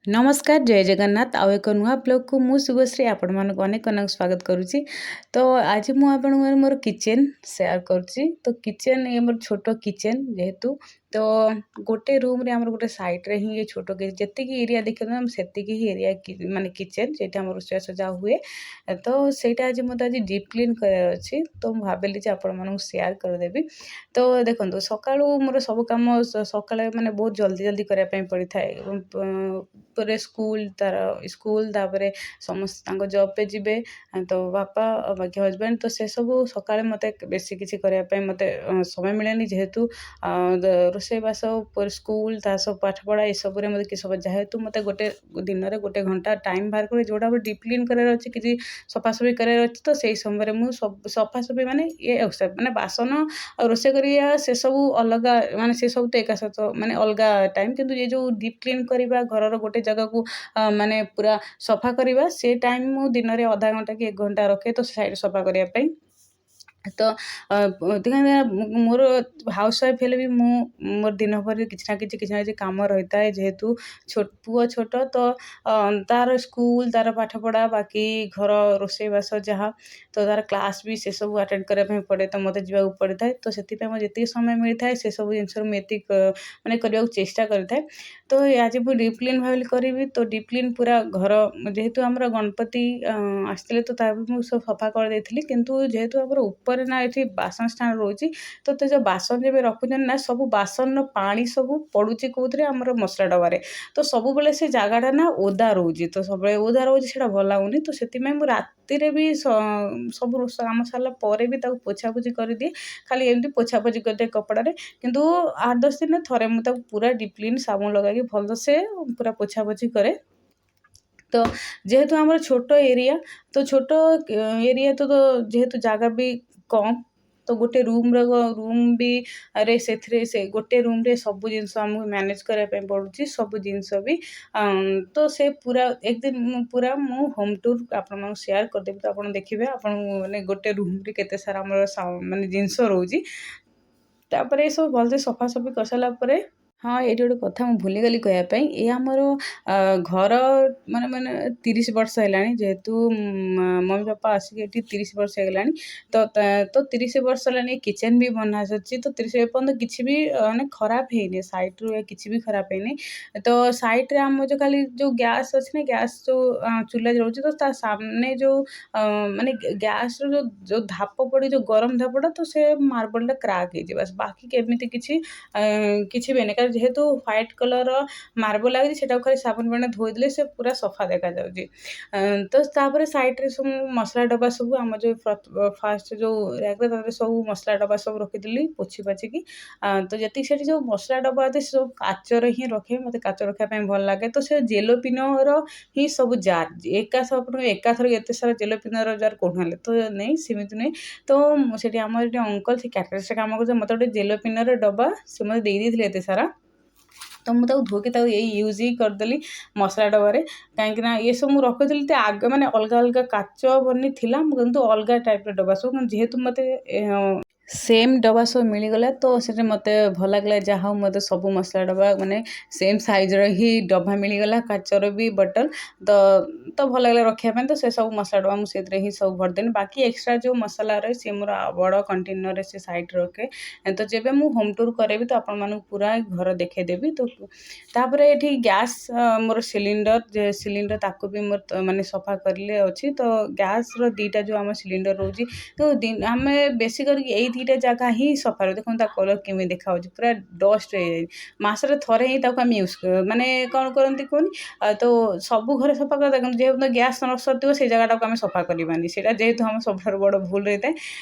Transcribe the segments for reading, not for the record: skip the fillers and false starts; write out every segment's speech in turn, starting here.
ନମସ୍କାର, ଜୟ ଜଗନ୍ନାଥ। ଆଉ ଏକ ନୂଆ ବ୍ଲଗ୍କୁ ମୁଁ ଶୁଭଶ୍ରୀ ଆପଣମାନଙ୍କୁ ଅନେକ ଅନେକ ସ୍ୱାଗତ କରୁଛି। ତ ଆଜି ମୁଁ ଆପଣଙ୍କର ମୋର କିଚେନ୍ ସେୟାର କରୁଛି। ତ କିଚେନ୍ ଇଏ ମୋର ଛୋଟ କିଚେନ୍ ଯେହେତୁ, ତ ଗୋଟେ ରୁମ୍ରେ ଆମର ଗୋଟେ ସାଇଡ଼୍ରେ ହିଁ ଏ ଛୋଟ, ଯେତିକି ଏରିଆ ଦେଖିବେ ଆମେ ସେତିକି ହିଁ ଏରିଆ, ମାନେ କିଚେନ୍, ସେଇଠି ଆମର ରୋଷେଇବାସ ଯାହା ହୁଏ। ତ ସେଇଟା ଆଜି ମୋତେ ଆଜି ଡିପ୍ କ୍ଲିନ୍ କରିବାର ଅଛି। ତ ମୁଁ ଭାବିଲି ଯେ ଆପଣମାନଙ୍କୁ ସେୟାର କରିଦେବି। ତ ଦେଖନ୍ତୁ, ସକାଳୁ ମୋର ସବୁ କାମ ସକାଳେ ମାନେ ବହୁତ ଜଲ୍ଦି ଜଲ୍ଦି କରିବା ପାଇଁ ପଡ଼ିଥାଏ। ପରେ ସ୍କୁଲ, ତାର ସ୍କୁଲ, ତାପରେ ସମସ୍ତେ ତାଙ୍କ ଜବ୍ରେ ଯିବେ, ତ ବାପା ବାକି ହଜବେଣ୍ଡ। ତ ସେସବୁ ସକାଳେ ମୋତେ ବେଶୀ କିଛି କରିବା ପାଇଁ ମୋତେ ସମୟ ମିଳେନି, ଯେହେତୁ ରୋଷେଇବାସ, ସ୍କୁଲ, ତା ସହ ପାଠପଢ଼ା, ଏସବୁରେ ମୋତେ କିଛି ସମୟ, ଯେହେତୁ ମୋତେ ଗୋଟେ ଦିନରେ ଗୋଟେ ଘଣ୍ଟା ଟାଇମ୍ ବାହାର କରି ଯେଉଁଟା ଡିପ୍ କ୍ଲିନ୍ କରିବାର ଅଛି, କିଛି ସଫାସଫି କରିବାର ଅଛି, ତ ସେଇ ସମୟରେ ମୁଁ ସଫାସଫି ମାନେ ଇଏ ମାନେ ବାସନ ଆଉ ରୋଷେଇ କରିବା ସେସବୁ ଅଲଗା, ମାନେ ସେସବୁ ତ ଏକା ସହିତ ମାନେ ଅଲଗା ଟାଇମ୍। କିନ୍ତୁ ଏ ଯେଉଁ ଡିପ୍ କ୍ଲିନ୍ କରିବା, ଘରର ଗୋଟେ ଜାଗାକୁ ମାନେ ପୁରା ସଫା କରିବା, ସେ ଟାଇମ୍ ମୁଁ ଦିନରେ ଅଧା ଘଣ୍ଟା କି ଏକ ଘଣ୍ଟା ରଖେ, ତ ସାଇଡ଼୍ ସଫା କରିବା ପାଇଁ। ତ ମୋର ହାଉସ୍ ୱାଇଫ୍ ହେଲେ ବି ମୁଁ ମୋର ଦିନ ଭରି କିଛି ନା କିଛି, କିଛି ନା କିଛି କାମ ରହିଥାଏ। ଯେହେତୁ ପୁଅ ଛୋଟ, ତ ତାର ସ୍କୁଲ, ତାର ପାଠପଢ଼ା, ବାକି ଘର ରୋଷେଇବାସ ଯାହା, ତ ତାର କ୍ଲାସ୍ ବି, ସେସବୁ ଆଟେଣ୍ଡ କରିବା ପାଇଁ ପଡ଼େ, ତ ମୋତେ ଯିବାକୁ ପଡ଼ିଥାଏ। ତ ସେଥିପାଇଁ ମୋତେ ଯେତିକି ସମୟ ମିଳିଥାଏ, ସେସବୁ ଜିନିଷରୁ ମୁଁ ଏତିକି ମାନେ କରିବାକୁ ଚେଷ୍ଟା କରିଥାଏ। ତ ଆଜି ମୁଁ ଡିପ୍ କ୍ଲିନ୍ ଭାବିଲି କରିବି। ତ ଡିପ୍ କ୍ଲିନ୍ ପୁରା ଘର, ଯେହେତୁ ଆମର ଗଣପତି ଆସିଥିଲେ, ତ ତା ମୁଁ ସବୁ ସଫା କରିଦେଇଥିଲି। କିନ୍ତୁ ଯେହେତୁ ଆମର ଉପରେ ନା ଏଠି ବାସନ ଷ୍ଟାଣ୍ଡ ରହୁଛି, ତ ଯେଉଁ ବାସନ ଯେବେ ରଖୁଛନ୍ତି ନା, ସବୁ ବାସନର ପାଣି ସବୁ ପଡ଼ୁଛି କେଉଁଥିରେ? ଆମର ମସଲା ଡବାରେ। ତ ସବୁବେଳେ ସେ ଜାଗାଟା ନା ଓଦା ରହୁଛି। ତ ସବୁବେଳେ ଓଦା ରହୁଛି, ସେଇଟା ଭଲ ଲାଗୁନି। ତ ସେଥିପାଇଁ ମୁଁ ରାତିରେ ବି ସବୁ କାମ ସାରିଲା ପରେ ବି ତାକୁ ପୋଛାପୋଛି କରିଦିଏ, ଖାଲି ଏମିତି ପୋଛାପୋଛି କରିଦିଏ କପଡ଼ାରେ। କିନ୍ତୁ 8-10 ଦିନରେ ଥରେ ମୁଁ ତାକୁ ପୁରା ଡିପ୍ କ୍ଲିନ୍ ସାବୁନ ଲଗାଇକି ଭଲସେ ପୁରା ପୋଛାପୋଛି କରେ। ତ ଯେହେତୁ ଆମର ଛୋଟ ଏରିଆ, ତ ଛୋଟ ଏରିଆ ତ ଯେହେତୁ ଜାଗା ବି କମ୍, ତ ଗୋଟେ ରୁମ୍ର ରୁମ୍ ବି ଆରେ ସେଥିରେ ସେ ଗୋଟେ ରୁମ୍ରେ ସବୁ ଜିନିଷ ଆମକୁ ମ୍ୟାନେଜ୍ କରିବା ପାଇଁ ପଡ଼ୁଛି, ସବୁ ଜିନିଷ ବି। ତ ସେ ପୁରା ଏକ ଦିନ ମୁଁ ପୁରା ମୁଁ ହୋମ୍ ଟୁର୍ ଆପଣମାନଙ୍କୁ ସେୟାର କରିଦେବି। ତ ଆପଣ ଦେଖିବେ ଆପଣଙ୍କୁ ମାନେ ଗୋଟେ ରୁମ୍ରେ କେତେ ସାରା ଆମର ମାନେ ଜିନିଷ ରହୁଛି। ତାପରେ ଏସବୁ ଭଲସେ ସଫାସଫି କରିସାରିଲା ପରେ, ହଁ, ଏଇଠି ଗୋଟେ କଥା ମୁଁ ଭୁଲିଗଲି କହିବା ପାଇଁ। ଏ ଆମର ଘର ମାନେ 30 ବର୍ଷ ହେଲାଣି। ଯେହେତୁ ମମି ବାପା ଆସିକି ଏଠି 30 ବର୍ଷ ହେଇଗଲାଣି। ତ 30 ବର୍ଷ ହେଲାଣି, କିଚେନ୍ ବି ବନା ସରିଛି। ତ 30 ଏପର୍ଯ୍ୟନ୍ତ କିଛି ବି ମାନେ ଖରାପ ହେଇନି, ସାଇଡ଼୍ରୁ କିଛି ବି ଖରାପ ହେଇନି। ତ ସାଇଡ଼୍ରେ ଆମ ଯେଉଁ ଖାଲି ଯେଉଁ ଗ୍ୟାସ୍ ଅଛି ନା, ଗ୍ୟାସ୍ ଯେଉଁ ଚୁଲା ରହୁଛି, ତ ତା ସାମ୍ନେ ଯେଉଁ ମାନେ ଗ୍ୟାସ୍ର ଯେଉଁ ଧାପ ପଡ଼ି, ଯେଉଁ ଗରମ ଧାପଟା, ତ ସେ ମାର୍ବଲଟା କ୍ରାକ୍ ହେଇଯିବ, ବାକି କେମିତି କିଛି ବି ହେଇନି। କାରଣ ଯେହେତୁ ହ୍ୱାଇଟ୍ କଲର୍ର ମାର୍ବଲ ଲାଗିଛି, ସେଟାକୁ ଖାଲି ସାବୁନ ପାଣିରେ ଧୋଇଦେଲେ ସେ ପୁରା ସଫା ଦେଖାଯାଉଛି। ତ ତାପରେ ସାଇଡ଼୍ରେ ସବୁ ମସଲା ଡବା ସବୁ, ଆମ ଯେଉଁ ଫାଷ୍ଟ ଯେଉଁ ର୍ୟାକ୍ରେ, ତାପରେ ସବୁ ମସଲା ଡବା ସବୁ ରଖିଦେଲି ପୋଛି ପାଛିକି। ତ ଯେତିକି ସେଠି ଯେଉଁ ମସଲା ଡବା ଅଛି, ସେ ସବୁ କାଚରେ ହିଁ ରଖେ। ମୋତେ କାଚ ରଖିବା ପାଇଁ ଭଲ ଲାଗେ। ତ ସେ ଜେଲୋପିନର ହିଁ ସବୁ ଜାର୍ ଏକା ସହ, ଏକାଥର ଏତେ ସାରା ଜେଲୋପିନର ଜାର୍ କେଉଁଠୁ ଆଣିଲେ? ତ ନେଇ ସେମିତି ନୁହେଁ। ତ ସେଠି ଆମର ଏଠି ଅଙ୍କଲ, ସେ କ୍ୟାଟରସରେ କାମ କରୁଛନ୍ତି, ମୋତେ ଗୋଟେ ଜେଲୋପିନର ଡବା ସେ ମୋତେ ଦେଇ ଦେଇଥିଲେ ଏତେ ସାରା। ତ ମୁଁ ତାକୁ ଧୋଇକି ତାକୁ ଏଇ ୟୁଜ୍ ହିଁ କରିଦେଲି ମସଲା ଡବାରେ, କାହିଁକିନା ଏସବୁ ମୁଁ ରଖୁଥିଲି ତ ଆଗ ମାନେ ଅଲଗା ଅଲଗା କାଚ ବନି ଥିଲା, ମୁଁ କିନ୍ତୁ ଅଲଗା ଟାଇପ୍ର ଡବା ସବୁ। ଯେହେତୁ ମୋତେ ସେମ୍ ଡବା ସବୁ ମିଳିଗଲା, ତ ସେଠି ମୋତେ ଭଲ ଲାଗିଲା, ଯାହା ହଉ ମୋତେ ସବୁ ମସଲା ଡବା ମାନେ ସେମ୍ ସାଇଜ୍ର ହିଁ ଡବା ମିଳିଗଲା, କାଚର ବି ବଟଲ୍। ତ ଭଲ ଲାଗିଲା ରଖିବା ପାଇଁ। ତ ସେ ସବୁ ମସଲା ଡବା ମୁଁ ସେଥିରେ ହିଁ ସବୁ ଭରିଦେଲି। ବାକି ଏକ୍ସଟ୍ରା ଯେଉଁ ମସଲା ରହେ, ସିଏ ମୋର ବଡ଼ କଣ୍ଟେନର୍ରେ ସେ ସାଇଡ଼୍ରେ ରଖେ। ତ ଯେବେ ମୁଁ ହୋମ୍ ଟୁର୍ କରାଇବି, ତ ଆପଣମାନଙ୍କୁ ପୁରା ଘର ଦେଖାଇଦେବି। ତ ତାପରେ ଏଠି ଗ୍ୟାସ୍ ମୋର ସିଲିଣ୍ଡର, ଯେ ସିଲିଣ୍ଡର ତାକୁ ବି ମୋର ମାନେ ସଫା କରିଲେ ଅଛି। ତ ଗ୍ୟାସ୍ର ଦୁଇଟା ଯେଉଁ ଆମ ସିଲିଣ୍ଡର ରହୁଛି, ତ ଆମେ ବେଶୀ କରିକି ଏଇ ଦୁଇଟା ଜାଗା ହିଁ ସଫା ରହେ। ଦେଖନ୍ତୁ, ତା କଲର୍ କେମିତି ଦେଖାହେଉଛି, ପୁରା ଡଷ୍ଟ ହେଇଯାଇଛି। ମାସରେ ଥରେ ହିଁ ତାକୁ ଆମେ ୟୁଜ୍, ମାନେ କ'ଣ କରନ୍ତି କୁହନି, ତ ସବୁ ଘରେ ସଫା କରିବା, କିନ୍ତୁ ଯେହେତୁ ଗ୍ୟାସ୍ ନ ସରିଥିବ, ସେଇ ଜାଗାଟାକୁ ଆମେ ସଫା କରିବାନି। ସେଇଟା ଯେହେତୁ ଆମ ସବୁଠାରୁ ବଡ଼ ଭୁଲ ରହିଥାଏ।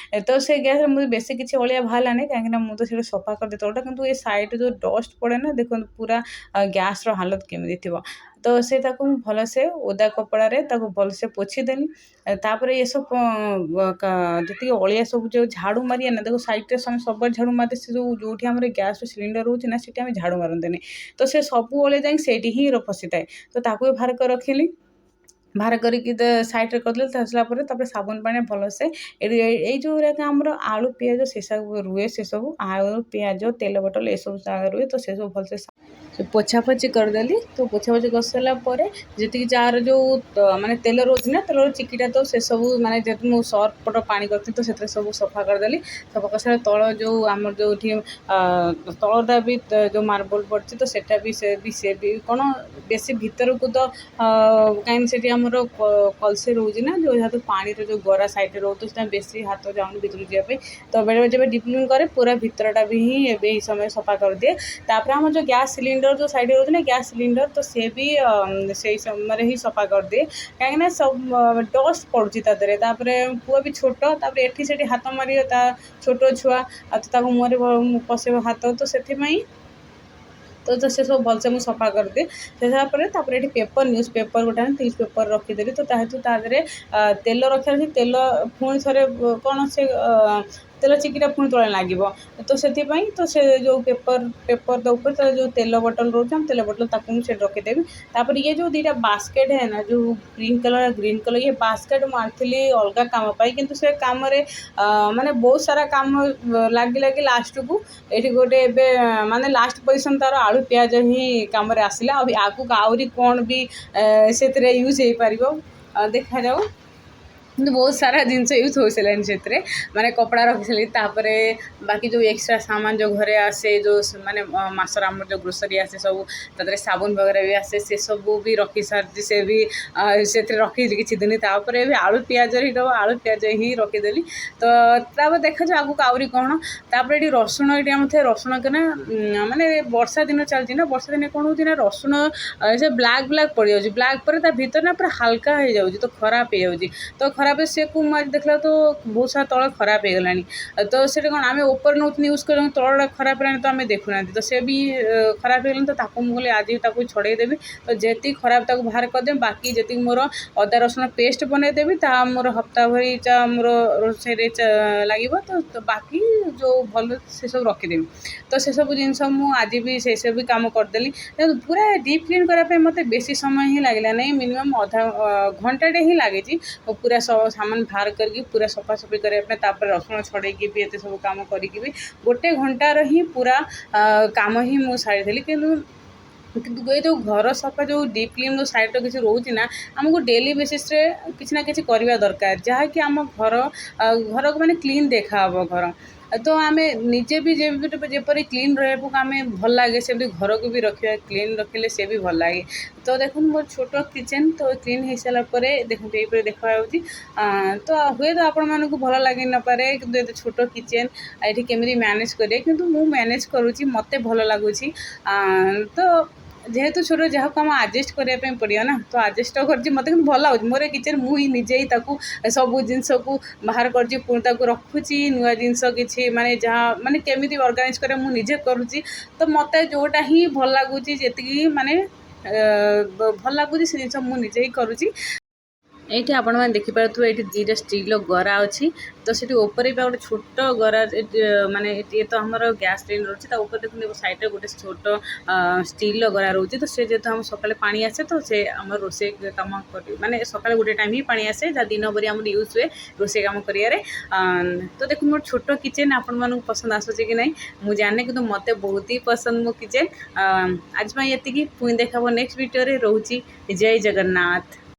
ତ ସେ ଗ୍ୟାସ୍ରେ ମୁଁ ବେଶୀ କିଛି ଅଳିଆ ବାହାରିଲାନି, କାହିଁକିନା ମୁଁ ତ ସେଇଟା ସଫା କରିଦିଏ ତଳଟା। କିନ୍ତୁ ଏ ସାଇଡ଼୍ ଯେଉଁ ଡଷ୍ଟ ପଡ଼େ ନା, ଦେଖନ୍ତୁ ପୁରା ଗ୍ୟାସ୍ର ହାଲତ କେମିତି ଥିବ। ତ ସେ ତାକୁ ମୁଁ ଭଲସେ ଓଦା କପଡ଼ାରେ ତାକୁ ଭଲସେ ପୋଛିଦେଲି। ତାପରେ ଏସବୁ ଯେତିକି ଅଳିଆ ସବୁ ଯେଉଁ ଝାଡ଼ୁ ମାରିବା ନା, ଦେଖ, ସାଇଡ଼୍ରେ ସବୁବେଳେ ଝାଡ଼ୁ ମାରିଦେ। ସେ ଯେଉଁ ଯେଉଁଠି ଆମର ଗ୍ୟାସ୍ର ସିଲିଣ୍ଡର ରହୁଛି ନା, ସେଠି ଆମେ ଝାଡ଼ୁ ମାରନ୍ତିନି। ତ ସେ ସବୁ ଅଳିଆ ଯାଇକି ସେଇଠି ହିଁ ଫସିଥାଏ। ତ ତାକୁ ବି ବାହାର କରି ରଖିଲି। ବାହାର କରିକି ସାଇଡ଼୍ରେ କରିଦେଲି। ଆସିଲା ପରେ ତାପରେ ସାବୁନ ପାଣି ଭଲସେ ଏଠି ଏଇ ଯେଉଁ ଗୁଡ଼ାକ ଆମର ଆଳୁ, ପିଆଜ ସେସବୁ ରୁହେ। ସେସବୁ ଆଳୁ, ପିଆଜ, ତେଲ ବୋଟଲ ଏସବୁ ରୁହେ। ତ ସେସବୁ ଭଲସେ ସେ ପୋଛାପୋଛି କରିଦେଲି। ତ ପୋଛାପୋଛି କରିସାରିଲା ପରେ ଯେତିକି ଯାହାର ଯେଉଁ ମାନେ ତେଲ ରହୁଛି ନା, ତେଲର ଚିକିଟା, ତ ସେସବୁ ମାନେ ଯେହେତୁ ମୁଁ ସର୍ଫ ପଟ ପାଣି କରିଥିଲି, ତ ସେଥିରେ ସବୁ ସଫା କରିଦେଲି। ସଫା କରିସାରିଲା ତଳ ଯେଉଁ ଆମର ଯେଉଁଠି ତଳଟା ବି ଯେଉଁ ମାର୍ବଲ ପଡ଼ିଛି, ତ ସେଇଟା ବି ସେ ବି କ'ଣ ବେଶୀ ଭିତରକୁ ତ କାହିଁକି ସେଠି ଆମର କଲସି ରହୁଛି ନା, ଯେଉଁ ଯେହେତୁ ପାଣିର ଯେଉଁ ଗରା ସାଇଡ଼୍ରେ ରହୁଛି, ସେଟା ବେଶୀ ହାତ ଯାଉନି ଭିତରକୁ ଯିବା ପାଇଁ। ତ ବେଳେବେଳେ ଯେବେ ଡିପ୍ କ୍ଲିନ୍ କରେ, ପୁରା ଭିତରଟା ବି ହିଁ ଏବେ ଏଇ ସମୟରେ ସଫା କରିଦିଏ। ତାପରେ ଆମର ଯେଉଁ ଗ୍ୟାସ୍ ସିଲିଣ୍ଡର ଯେଉଁ ସାଇଡ଼୍ରେ ରହୁଛି ନା, ଗ୍ୟାସ୍ ସିଲିଣ୍ଡର, ତ ସେ ବି ସେଇ ସମୟରେ ହିଁ ସଫା କରିଦିଏ, କାହିଁକିନା ସବୁ ଡଷ୍ଟ ପଡ଼ୁଛି ତା ଦେହରେ। ତାପରେ ପୁଅ ବି ଛୋଟ, ତାପରେ ଏଠି ସେଠି ହାତ ମାରିବ, ତା ଛୋଟ ଛୁଆ, ଆଉ ତ ତାକୁ ମୁହଁରେ ପଶେଇବ ହାତ। ତ ସେଥିପାଇଁ ତ ସେସବୁ ଭଲସେ ମୁଁ ସଫା କରିଦିଏ। ସେସାରିଲା ପରେ ତାପରେ ଏଠି ପେପର୍, ନ୍ୟୁଜ୍ ପେପର୍ ଗୋଟେ ଆଣି ନ୍ୟୁଜ୍ ପେପର୍ ରଖିଦେଲି। ତ ତା ହେତୁ ତା ଦେହରେ ତେଲ ରଖିବାର ଅଛି। ତେଲ ପୁଣି ଥରେ କ'ଣ ସେ ତେଲ ଚିକିଟା ପୁଣି ତଳେ ଲାଗିବ। ତ ସେଥିପାଇଁ ତ ସେ ଯେଉଁ ପେପର୍ ଉପରେ ତାର ଯେଉଁ ତେଲ ବୋଟଲ ରହୁଛି, ଆମ ତେଲ ବୋଟଲ, ତାକୁ ମୁଁ ସେଠି ରଖିଦେବି। ତାପରେ ଇଏ ଯେଉଁ ଦୁଇଟା ବାସ୍କେଟ୍ ହେ ନା, ଯେଉଁ ଗ୍ରୀନ୍ କଲର୍, ଗ୍ରୀନ୍ କଲର୍, ଇଏ ବାସ୍କେଟ୍ ମୁଁ ଆଣିଥିଲି ଅଲଗା କାମ ପାଇଁ। କିନ୍ତୁ ସେ କାମରେ ମାନେ ବହୁତ ସାରା କାମ ଲାଗି ଲାଗି ଲାଷ୍ଟକୁ ଏଇଠି ଗୋଟେ ଏବେ ମାନେ ଲାଷ୍ଟ ପୋଜିସନ୍ ତାର ଆଳୁ ପିଆଜ ହିଁ କାମରେ ଆସିଲା। ଆଉ ଆଗକୁ ଆହୁରି କ'ଣ ବି ସେଥିରେ ୟୁଜ୍ ହେଇପାରିବ, ଦେଖାଯାଉ। କିନ୍ତୁ ବହୁତ ସାରା ଜିନିଷ ୟୁଜ୍ ହୋଇସାରିଲାଣି ସେଥିରେ। ମାନେ କପଡ଼ା ରଖିସାରିଲି, ତାପରେ ବାକି ଯେଉଁ ଏକ୍ସଟ୍ରା ସାମାନ ଯେଉଁ ଘରେ ଆସେ, ଯେଉଁ ମାନେ ମାସର ଆମର ଯେଉଁ ଗ୍ରୋସରୀ ଆସେ ସବୁ, ତା ଦେହରେ ସାବୁନ ବଗେରା ବି ଆସେ, ସେସବୁ ବି ରଖି ସାରିଛି। ସେ ବି ସେଥିରେ ରଖିଛି କିଛି ଦିନ। ତାପରେ ବି ଆଳୁ ପିଆଜ ହିଁ ଦେବ, ଆଳୁ ପିଆଜ ହିଁ ରଖିଦେଲି। ତ ତାପରେ ଦେଖାଯାଉ ଆଗକୁ ଆହୁରି କ'ଣ। ତାପରେ ଏଠି ରସୁଣ, ଏଠି ଆମର ଥାଏ ରସୁଣ କେନା। ମାନେ ବର୍ଷା ଦିନ ଚାଲିଛି ନା, ବର୍ଷା ଦିନେ କ'ଣ ହେଉଛି ନା, ରସୁଣ ସେ ବ୍ଲାକ୍ ବ୍ଲାକ୍ ପଡ଼ିଯାଉଛି। ବ୍ଲାକ୍ ପରେ ତା ଭିତରେ ନା ପୁରା ହାଲକା ହେଇଯାଉଛି, ତ ଖରାପ ହେଇଯାଉଛି। ତ ଖରାପ ସେକୁ ମୁଁ ଆଜି ଦେଖିଲା ତ ବହୁତ ସାରା ତଳ ଖରାପ ହେଇଗଲାଣି। ତ ସେଇଟା କ'ଣ ଆମେ ଉପରେ ନେଉଛନ୍ତି ୟୁଜ୍ କରିବାକୁ, ତଳଟା ଖରାପ ହେଲାଣି ତ ଆମେ ଦେଖୁନାହାନ୍ତି। ତ ସେ ବି ଖରାପ ହେଇଗଲାଣି। ତ ତାକୁ ମୁଁ କହିଲି ଆଜି ତାକୁ ଛଡ଼େଇ ଦେବି। ତ ଯେତିକି ଖରାପ ତାକୁ ବାହାର କରିଦେବି। ବାକି ଯେତିକି ମୋର ଅଦା ରସୁଣ ପେଷ୍ଟ ବନେଇଦେବି, ତାହା ମୋର ହପ୍ତା ଭରି ମୋର ରୋଷେଇରେ ଲାଗିବ। ତ ବାକି ଯେଉଁ ଭଲ ସେସବୁ ରଖିଦେବି। ତ ସେସବୁ ଜିନିଷ ମୁଁ ଆଜି ବି ସେସବୁ ବି କାମ କରିଦେଲି। ପୁରା ଡିପ୍ କ୍ଲିନ୍ କରିବା ପାଇଁ ମୋତେ ବେଶୀ ସମୟ ହିଁ ଲାଗିଲା ନାହିଁ। ମିନିମମ୍ ଅଧା ଘଣ୍ଟାଟେ ହିଁ ଲାଗିଛି ପୁରା ସାମାନ ବାହାର କରିକି ପୁରା ସଫାସଫି କରିବା ପାଇଁ। ତାପରେ ରସୁଣ ଛଡ଼େଇକି ବି ଏତେ ସବୁ କାମ କରିକି ବି ଗୋଟେ ଘଣ୍ଟାର ହିଁ ପୁରା କାମ ହିଁ ମୁଁ ସାରିଦେଲି। କିନ୍ତୁ ଏ ଯେଉଁ ଘର ସଫା, ଯେଉଁ ଡିପ୍ କ୍ଲିନ୍ ଯେଉଁ ସାଇଡ଼୍ର କିଛି ରହୁଛି ନା, ଆମକୁ ଡେଲି ବେସିସ୍ରେ କିଛି ନା କିଛି କରିବା ଦରକାର, ଯାହାକି ଆମ ଘରକୁ ମାନେ କ୍ଲିନ୍ ଦେଖାହେବ ଘର। ତ ଆମେ ନିଜେ ବି ଯେପରି କ୍ଲିନ୍ ରହିବାକୁ ଆମେ ଭଲ ଲାଗେ, ସେମିତି ଘରକୁ ବି ରଖିବା, କ୍ଲିନ୍ ରଖିଲେ ସେ ବି ଭଲ ଲାଗେ। ତ ଦେଖନ୍ତୁ, ମୋର ଛୋଟ କିଚେନ୍ ତ କ୍ଲିନ୍ ହେଇସାରିଲା ପରେ ଦେଖନ୍ତୁ ଏଇପରି ଦେଖାଯାଉଛି। ତ ହୁଏତ ଆପଣମାନଙ୍କୁ ଭଲ ଲାଗି ନପାରେ, କିନ୍ତୁ ଏତେ ଛୋଟ କିଚେନ୍ ଏଠି କେମିତି ମ୍ୟାନେଜ୍ କରିବେ? କିନ୍ତୁ ମୁଁ ମ୍ୟାନେଜ୍ କରୁଛି, ମୋତେ ଭଲ ଲାଗୁଛି। ତ ଯେହେତୁ ଛୋଟ, ଯାହାକୁ ଆମ ଆଡ଼ଜଷ୍ଟ କରିବା ପାଇଁ ପଡ଼ିବ ନା, ତ ଆଡ଼ଜଷ୍ଟ କରିଛି। ମୋତେ କିନ୍ତୁ ଭଲ ଲାଗୁଛି ମୋର ଏ କିଚେନ୍। ମୁଁ ହିଁ ନିଜେ ହିଁ ତାକୁ ସବୁ ଜିନିଷକୁ ବାହାର କରିଛି, ପୁଣି ତାକୁ ରଖୁଛି। ନୂଆ ଜିନିଷ କିଛି ମାନେ ଯାହା ମାନେ କେମିତି ଅର୍ଗାନାଇଜ୍ କରିବା, ମୁଁ ନିଜେ କରୁଛି। ତ ମୋତେ ଯେଉଁଟା ହିଁ ଭଲ ଲାଗୁଛି, ଯେତିକି ମାନେ ଭଲ ଲାଗୁଛି, ସେ ଜିନିଷ ମୁଁ ନିଜେ ହିଁ କରୁଛି। ଏଇଠି ଆପଣମାନେ ଦେଖିପାରୁଥିବେ, ଏଇଠି ଦୁଇଟା ଷ୍ଟିଲ୍ର ଗରା ଅଛି। ତ ସେଠି ଉପରେ ବି ଗୋଟେ ଛୋଟ ଗରା, ମାନେ ଇଏ ତ ଆମର ଗ୍ୟାସ୍ ସିଲିଣ୍ଡର ଅଛି, ତା ଉପରେ ଦେଖନ୍ତୁ ସାଇଡ଼୍ରେ ଗୋଟେ ଛୋଟ ଷ୍ଟିଲ୍ର ଗରା ରହୁଛି। ତ ସେ ଯେହେତୁ ଆମ ସକାଳେ ପାଣି ଆସେ, ତ ସେ ଆମର ରୋଷେଇ କାମ କରି ମାନେ ସକାଳେ ଗୋଟେ ଟାଇମ୍ ହିଁ ପାଣି ଆସେ, ଯାହା ଦିନ ଭରି ଆମର ୟୁଜ୍ ହୁଏ ରୋଷେଇ କାମ କରିବାରେ। ତ ଦେଖନ୍ତୁ, ମୋର ଛୋଟ କିଚେନ୍ ଆପଣମାନଙ୍କୁ ପସନ୍ଦ ଆସୁଛି କି ନାହିଁ ମୁଁ ଜାଣିନି, କିନ୍ତୁ ମୋତେ ବହୁତ ହି ପସନ୍ଦ ମୋ କିଚେନ୍। ଆଜି ପାଇଁ ଏତିକି। ପୁଣି ଦେଖା ହେବ ନେକ୍ସଟ ଭିଡ଼ିଓରେ। ରହୁଛି, ଜୟ ଜଗନ୍ନାଥ।